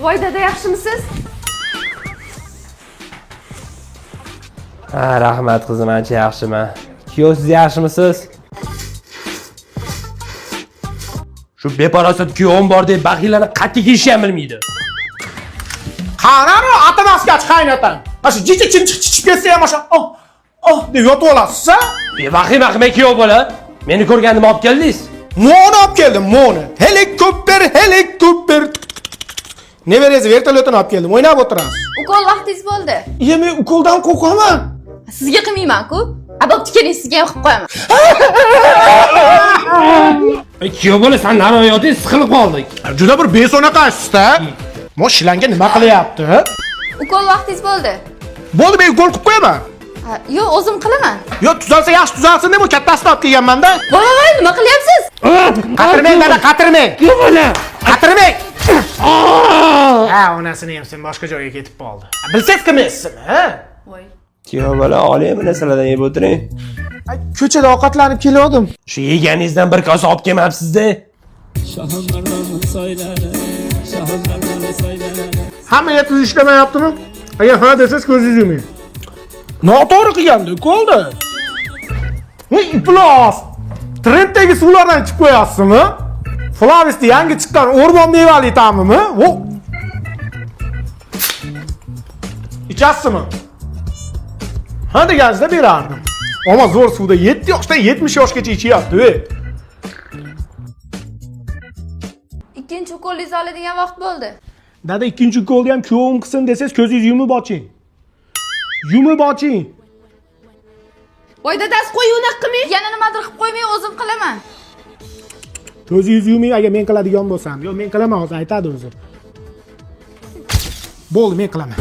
Voy dada, yaxshimisiz? Ha, rahmat qizim, ancha yaxshiman. Kuyov, siz yaxshimisiz? Shu beparasat kuyovim bor deb baxilani qatga kiyishni ham bilmaydi. Qani atamaskachi qaynotang. Mana shu jicha chimchiq chichib ketsa ham o'sha oh oh deb yotib olasiz-a? Vahima qilmay kuyov bola. Meni ko'rgandim olib keldingiz. Moni olib keldim, moni. Helikopter, helikopter. Nevarangizni vertolyotini olib keldim, o'ynab o'tirasiz. Ukol vaqtingiz bo'ldi. Iya, men ukoldan qo'rqaman. Sizga qilmayman-ku. A bo'pti, keling, sizga ham qilib qo'yaman. Kuyov bola, san nari yoting, siqilib qoldik. Juda bir beso'naqasiz-da. Mo shilanga nima qilyapti? Ukol vaqtingiz bo'ldi. Bo'ldi, men ukol qilib qo'yaman. Ha, yo'q, o'zim qilaman. Yo, tuzalsa yaxshi tuzalsin deb u kattasini olib kelganman-da. Voy voy voy, nima qilyapsiz? Qatirmang dada, qatirmang. Kuyov bola. Qatirmang. Ha, onasini ham sen boshqa joyga ketib qoldi. Bilsangiz qilmaysizmi, ha? Voy. Kuyov bola, oling bu narsalardan yeb o'tiring. Ko'chada ovqatlanib kelgandim. Shu yeganingizdan bir kosa olib kelmabsiz-da. Hamma tuz ishlamayaptimi? Agar ha desangiz ko'zingiz yuming. Noto'g'ri qilganda ukolni. Voy, iflos. Trenddagi suvlardan ichib qo'yapsizmi? Flavisni yangi chiqqan o'rmon mevali ta'mimi? Vo. Ichasizmi? Ha deganingizda berardim. Ammo zo'r suvda 7 yoshdan 70 yoshgacha ichyapti, ey. Ikkinchi ukolingizni oladigan vaqt bo'ldi. Dada, ikkinchi ukolni ham kuyovim qilsin desangiz ko'zingizni yumib oching. Yumib oching. Voy dadasi, qo'y, unaqa qilmang. Yana nimadir qilib qo'ymang, o'zim qilaman. Ko'zingizni yuming agar men qiladigan bo'lsam. Yo'q, men qilaman hozir aytadi o'zi. Bo'ldi, men qilaman.